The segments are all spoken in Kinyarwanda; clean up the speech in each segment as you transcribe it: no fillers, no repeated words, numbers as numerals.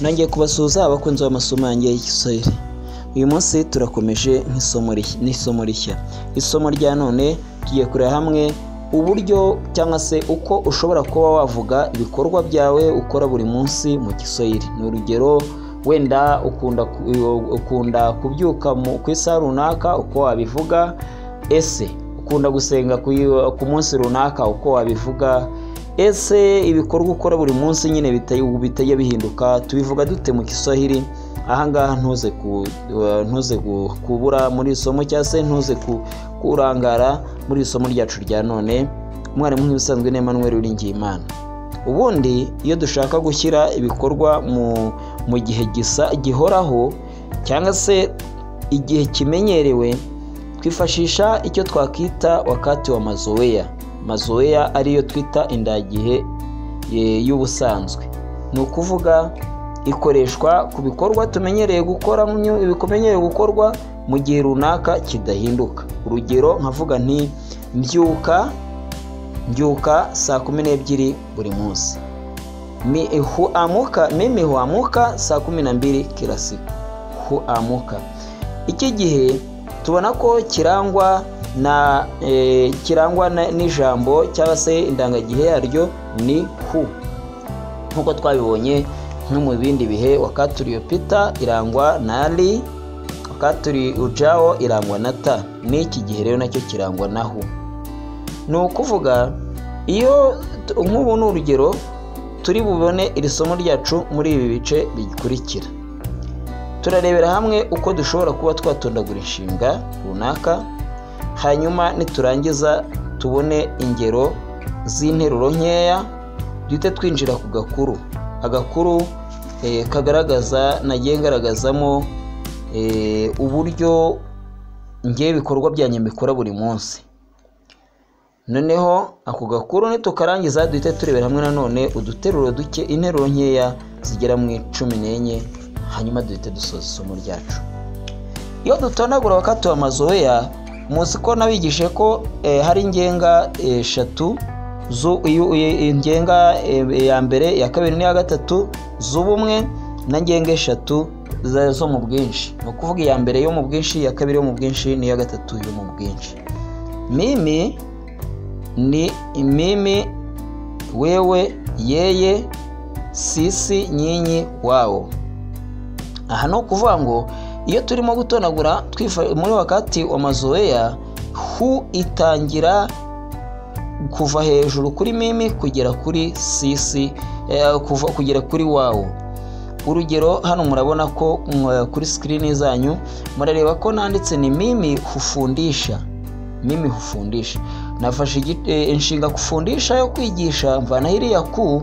Nongeye kubasuhuza abakunzi b'amasomo yanjye y'Igiswahili. Uyu munsi turakomeje n'isomo rishya. Isomo rya none tugiye kureba hamwe uburyo cyangwa se uko ushobora kuba wavuga ibikorwa byawe ukora buri munsi mu Giswahili. Ni urugero, wenda ukunda kubyuka ku isaha runaka, uko wabivuga. Ese ukunda gusenga ku munsi runaka, uko wabivuga. Ese ibikorwa ukora buri munsi nyine bitajya bihinduka, tubivuga dute mu Kiswahili? Ahangaha ntuze kubura muri isomo cyangwa se ntuze kurangara muri isomo ryacu rya none. Umwarimu nk'ibisanzwe ni Emmanuel Uwiringiyimana. Ubundi iyo dushaka gushyira ibikorwa mu gihe gisa gihoraho cyangwa se igihe kimenyerewe, twifashisha icyo twakita wakati wa mazoea. Mazoea ariyo twita indagihe y'ubusanzwe. Ni ukuvuga ikoreshwa ku bikorwa tumenyereye gukora, bikumenyereye gukorwa mu gihe runaka kidahinduka. Urugero nkavuga nti mbyuka saa 12 buri munsi. Mimi huamuka saa 12 kila siku. Huamuka. Iki gihe tubona ko kirangwa na n'ijambo cyangwa se indangagihe yaryo ni hu, nkuko twabibonye nko mu bindi bihe. Wakati uliopita irangwa na li, wakati ujao irangwa na ta. N'iki gihe rero nacyo kirangwa na hu. Ni ukuvuga iyo nk'ubu ni urugero turi bubone iri somo ryacu muri ibi bice bikurikira. Turarebera hamwe uko dushobora kuba twatondagura inshinga runaka, hanyuma niturangiza tubone ingero z'interuro nkeya, duhite twinjira ku gakuru. Agakuru kagaragaza, nagiye ngaragazamo uburyo ngiye ibikorwa byanjye mbikora buri munsi. Noneho ako gakuru nitukarangiza duhite turebera hamwe nanone uduteruro duke, interuro nkeya zigera mu 14, hanyuma duhite dusoza isomo ryacu. Iyo dutondagura wakati wa mazoea, muzi ko nabigishije ko hari ingenga eshatu, ingenga ya mbere, ya kabiri n'iya gatatu z'ubumwe, na ngenga eshatu zo mu bwinshi. Ni ukuvuga iya mbere yo mu bwinshi, iya kabiri yo mu bwinshi n'iya gatatu yo mu bwinshi. Mimi ni mimi, wewe, yeye, sisi, nyinyi, wao. Aha ni ukuvuga ngo iyo turimo gutondagura muri wakati wa mazoea, hu itangira kuva hejuru kuri mimi kugera kuri sisi, kuva kugera kuri wao. Urugero hano murabona ko kuri screen zanyu murareba ko nanditse ni mimi hufundisha. Mimi hufundisha. Nafashe inshinga kufundisha yo kwigisha, mvana iriya ku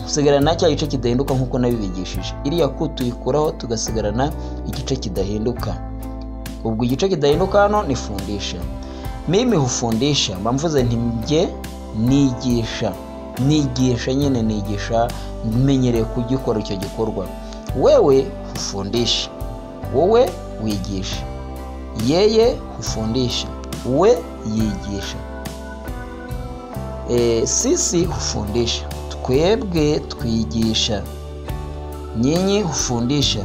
nsigarana cya gice kidahinduka nkuko nabibigishije. Iriya ku tuyikuraho tugasigarana igice kidahinduka. Ubwo igice kidahinduka hano ni fundisha. Mimi hufundisha, mba mvuze nti njye nigisha. Nigisha nyine, nigisha menyereye kugikora icyo gikorwa. Wewe hufundisha, wowe wigisha. Yeye hufundisha, we yigisha. Sisi hufundisha, twebwe twigisha. Nyinyi hufundisha,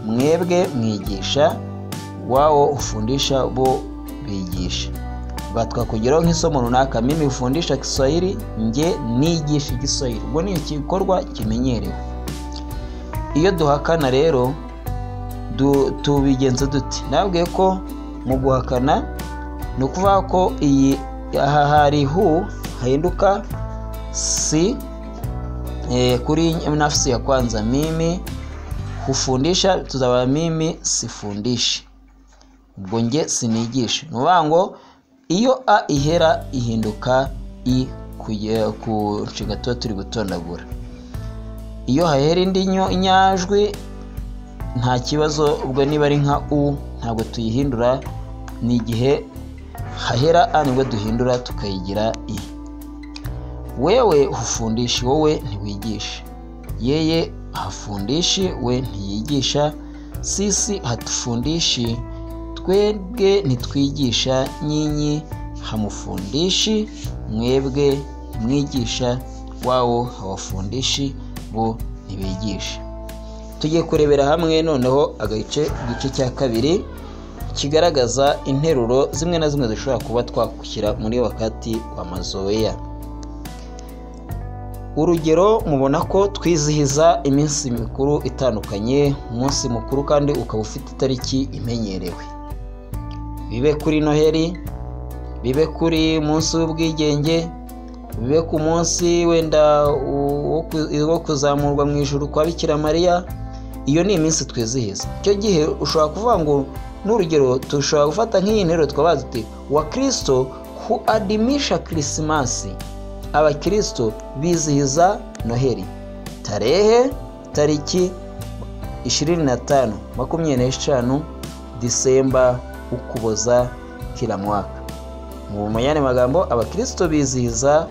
mwebwe mwigisha. Wao hufundisha, bo bigisha. Twakugeraho nk'isomo runaka, mimi hufundisha Kiswahili, nge nigisha Igiswahili. Ubwo ni igikorwa kimenyerewe. Iyo duhakana rero tubigenza dute? Nabwiye ko mu guhakana ni ukuvuga ko iyi aha hari hu hahinduka si kuri nafsi ya kwanza. Mimi hufundisha tuzaba mimi sifundishi, ubwo nge sinigisha. Ni ukuvuga ngo iyo a ihera ihinduka i ku nshinga tuba turi gutondagura. Iyo hahera indi inyajwi nta kibazo, ubwo niba ari nka u ntabwo tuyihindura, ni igihe hahera a nibwo duhindura tukayigira i. Wewe hufundishi, wowe ntiwigisha. Yeye hafundishi, we ntiyigisha. Sisi hatufundishi, twebwe ntitwigisha. Nyinyi hamufundishi, mwebwe mwigisha. Wao hawafundishi, bo ntibigisha. Tugiye kurebera hamwe noneho agace igice cya kabiri kigaragaza interuro zimwe na zimwe zishobora kuba twakwishyira muri wakati wa mazoea. Urugero, mubona ko twizihiza iminsi mikuru itandukanye, umunsi mukuru kandi ukaba ufite itariki imenyerewe. Bibe kuri Noheli, bibe kuri munsi w'ubwigenge, bibe ku munsi wenda wo kuzamurwa mu ijuru kwa Bikira Mariya, iyo ni iminsi twizihiza. Icyo gihe ushobora kuvuga ngo, n'urugero dushobora gufata nk'iyi nteruro twabaza tuti Wakristo huadhimisha Krismasi, Abakristo bizihiza Noheli. Tarehe, tariki 25, 25 Disemba, Ukuboza, kila mwaka. Mu yandi magambo, Abakristo bizihiza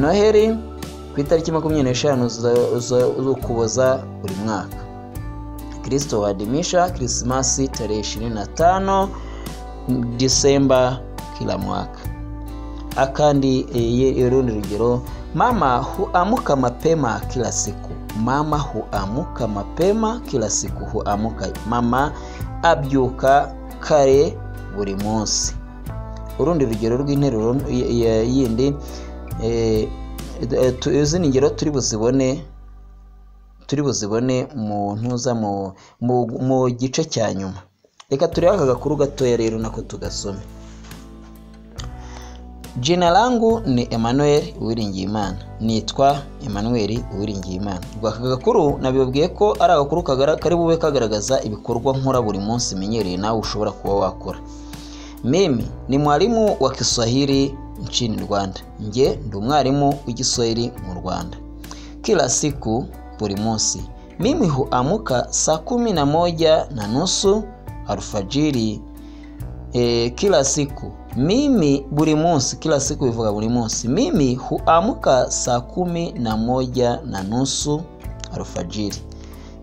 Noheli ku itariki 25 z'Ukuboza buri mwaka. Kristo huadhimisha Krismasi tarehe 25 Disemba kila mwaka. Akandi urundi rugero, mama huamuka mapema kila siku. Mama huamuka mapema kila siku. Huamuka, mama abyuka kare buri munsi. Urundi rugero rw'interuro yindi, izi ni ingero turi buzibone mu ntuza mu gice cya nyuma. Reka turebe aka gakuru gatoya rero nako tugasome. Jina langu ni Emmanuel Uwiringiyimana. Nitwa Emmanuel Uwiringiyimana. Ubwo aka gakuru nabibabwiye ko ari agakuru kari bube kagaragaza ibikorwa nkora buri munsi menyereye nawe ushobora kuba wakora. Mimi ni mwalimu wa Kiswahili nchini Rwanda. Nge ndi umwarimu w'igiswahili mu Rwanda. Kila siku, buri munsi, mimi huamuka saa 11:30 alfajiri. Kila siku, mimi buri munsi, kila siku bivuga buri munsi. Mimi huamuka saa 11:30 alfajiri.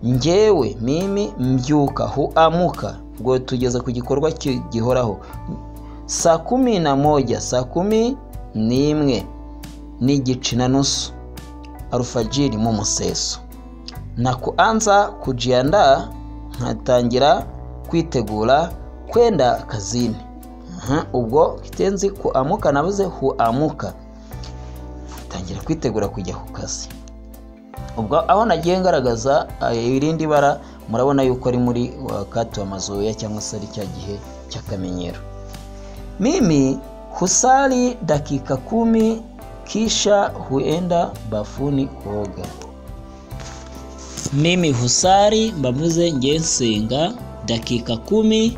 Ngewe, mimi mbyuka, huamuka, ubwo tugeze ku gikorwa gihoraho, saa 11, saa 11 n'igice na nusu alfajiri, mu museso. Na kuanza kujiandaa, nkatangira kwitegura, kwenda kazini. Ubwo kitenzi kuamuka navuze huamuka, tangira kwitegura kujya ku kazi. Ubwo aho nagiye ngaragaza irindi bara, murabona yuko ari muri wakati wa mazoea cyangwa se ari cya gihe cy'akamenyero. Mimi husali dakika 10 kisha huenda bafuni kuoga. Mimi husali, mbavuze nge nsenga, dakika 10,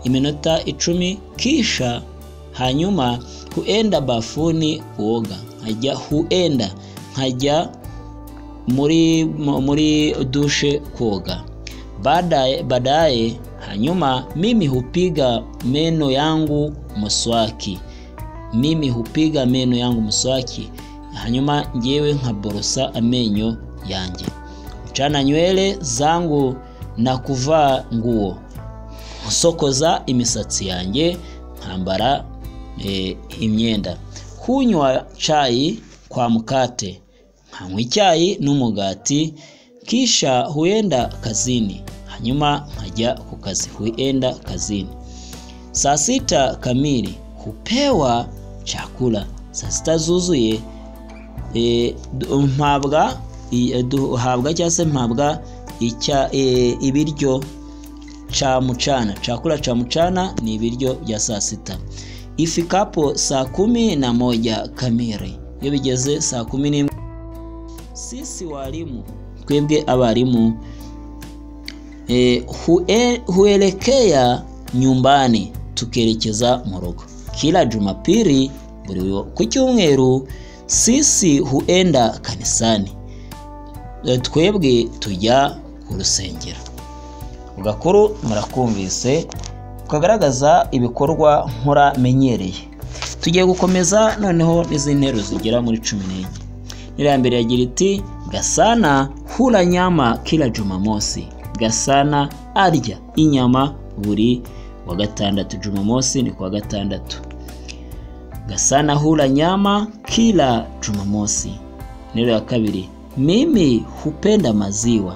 iminota 10, kisha hanyuma, huenda bafuni kuoga, nkajya huenda, nkajya muri dushe koga. Baadaye hanyuma, mimi hupiga meno yangu mswaki. Mimi hupiga meno yangu mswaki, hanyuma ngewe nkaborosa amenyo yanjye. Mchana nywele zangu na kuvaa nguo, nsokoza imisatsi yanjye, nkambara imyenda. Kunywa chai kwa mkate, nkanywa icyayi n'umugati. Kisha huenda kazini, hanyuma nkajya ku kazi, huenda kazini. Saa 6 kamili hupewa chakula. Saa 6 zuzuye mpabwa, duhabwa cyangwa se mpabwa ibiryo cha mchana. Chakula cha mchana ni ibiryo bya saa 6. Ifikapo saa 11 kamili, iyo bigeze saa 11, sisi walimu, twebwe abarimu, huelekea nyumbani, tukerekeza mu rugo. Kila Jumapili, buri ku cyumweru, sisi huenda kanisani, twebwe tujya ku rusengero. Ugakuru murakumvise kagaragaza ibikorwa nkora menyereye. Tugiye gukomeza noneho n'izindi nteruro zigera muri 14. Nteruro mbere yagira iti Gasana hula nyama kila Jumamosi. Gasana arya inyama buri wa gatandatu. Jumamosi ni kwa gatandatu. Gasana hula nyama kila Jumamosi. Nteruro ya kabiri, mimi hupenda maziwa.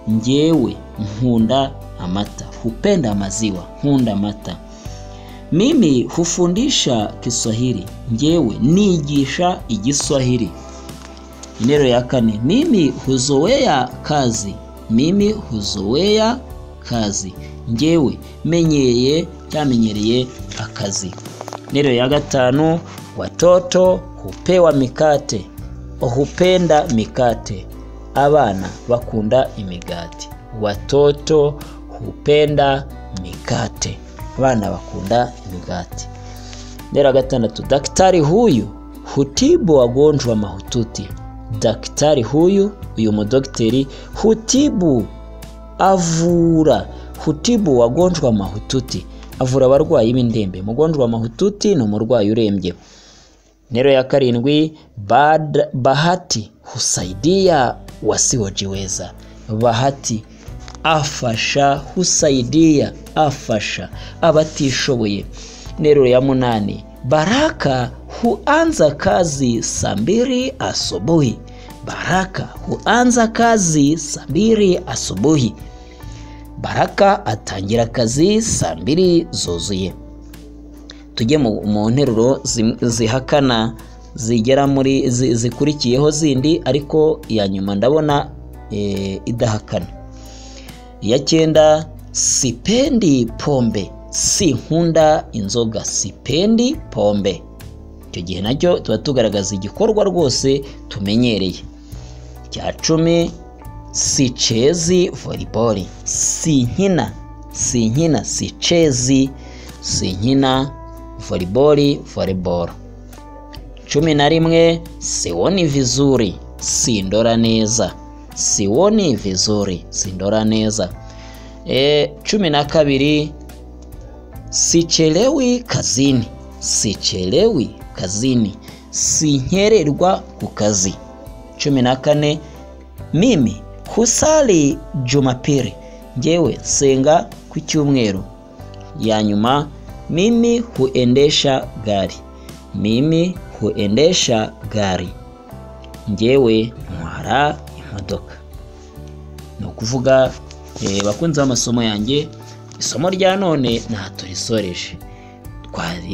Njyewe nkunda amata. Hupenda maziwa, nkunda amata. Mimi hufundisha Kiswahili. Njyewe nigisha Igiswahili. Interuro ya kane, mimi huzoea kazi. Mimi huzoea kazi. Njyewe menyeye cyamenyereye akazi. Interuro ya gatanu, watoto hupewa mikate. Hupenda mikate. Abana bakunda imigati. Watoto hupenda mikate. Abana bakunda imigati. Interuro ya gatandatu, daktari huyu hutibu wagonjwa mahututi. Daktari huyu, uyu mudogiteri, hutibu avura, hutibu wagonjwa mahututi, avura abarwayi b'indembe. Mugonjwa mahututi ni umurwayi urembye. Interuro ya karindwi, Bahati husaidia wasiojiweza. Bahati afasha, husaidia afasha abatishoboye. Interuro ya munani, Baraka huanza kazi saa 2 asubuhi. Baraka huanza kazi saa 2 asubuhi. Baraka atangira akazi saa 2 zuzuye. Tujye mu nteruro zihakana zigera muri zikurikiyeho zindi, ariko iya nyuma ndabona idahakana. Iya cyenda, sipendi pombe. Sinkunda inzoga. Sipendi pombe. Icyo gihe nacyo tuba tugaragaza igikorwa rwose tumenyereye. Icya 10, sichezi volleyball. Sinkina, sinkina, sichezi, sinkina volleyball, volleyball. 11, sioni vizuri. Sindora neza. Sioni vizuri, sindora neza. 12, sichelewi kazini. Sichelewi kazini. Sinkererwa ku kazi. 14, mimi husali Jumapili. Njyewe nsenga ku cyumweru. Ya nyuma, mimi huendesha gari. Mimi huendesha gari. Njyewe ntwara imodoka. Ni ukuvuga bakunze amasomo yanjye, isomo rya none nta turisoreje.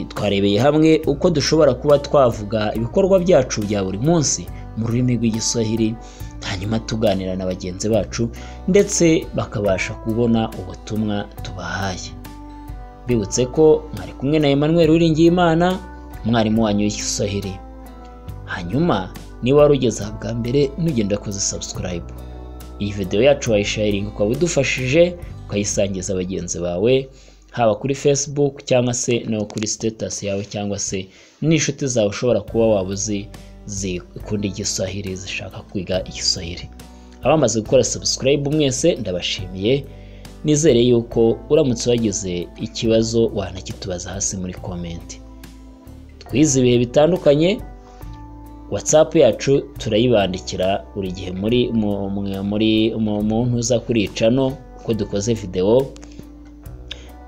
Twarebeye hamwe uko dushobora kuba twavuga ibikorwa byacu bya buri munsi mu rurimi rw'Igiswahili, hanyuma tuganira na bagenzi bacu ndetse bakabasha kubona ubutumwa tubahaye. Bibutse ko mwari kumwe na Emmanuel Uwiringiyimana, mwarimu wanyu w'Igiswahili. Hanyuma niba warugeze aha bwa mbere, ntugende ukoze subscribe. Iyi video yacu wayisharinga ukaba udufashije, ukayisangiza bagenzi bawe, haba kuri Facebook cyangwa se no kuri status yawe, cyangwa se n'inshuti zawe ushobora kuba wabuzi zikunda Igiswahili, zishaka kwiga Igiswahili. Abamaze gukora subscribe mwese ndabashimiye. Nizere yuko uramutse wagize ikibazo wanakitubaza hasi muri comment. Twize ibihe bitandukanye. WhatsApp yacu turayibandikira buri gihe muri muri mu ntuza kuri channel ko dukoze video.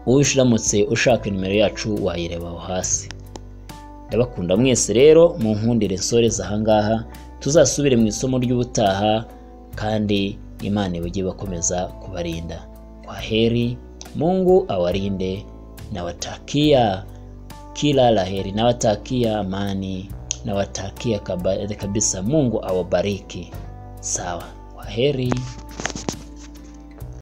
Uramutse ushaka nimero yacu wayireba aho hasi. Ndabakunda mwese rero, mu nkundire nsoreza ahangaha, tuzasubire mu isomo ry'ubutaha, kandi Imana ibujye bakomeza kubarinda. Kwa heri, Mungu awalinde. Nawatakia kila la heri, nawatakia amani, nawatakia kabisa Mungu awabariki. Sawa, kwa heri.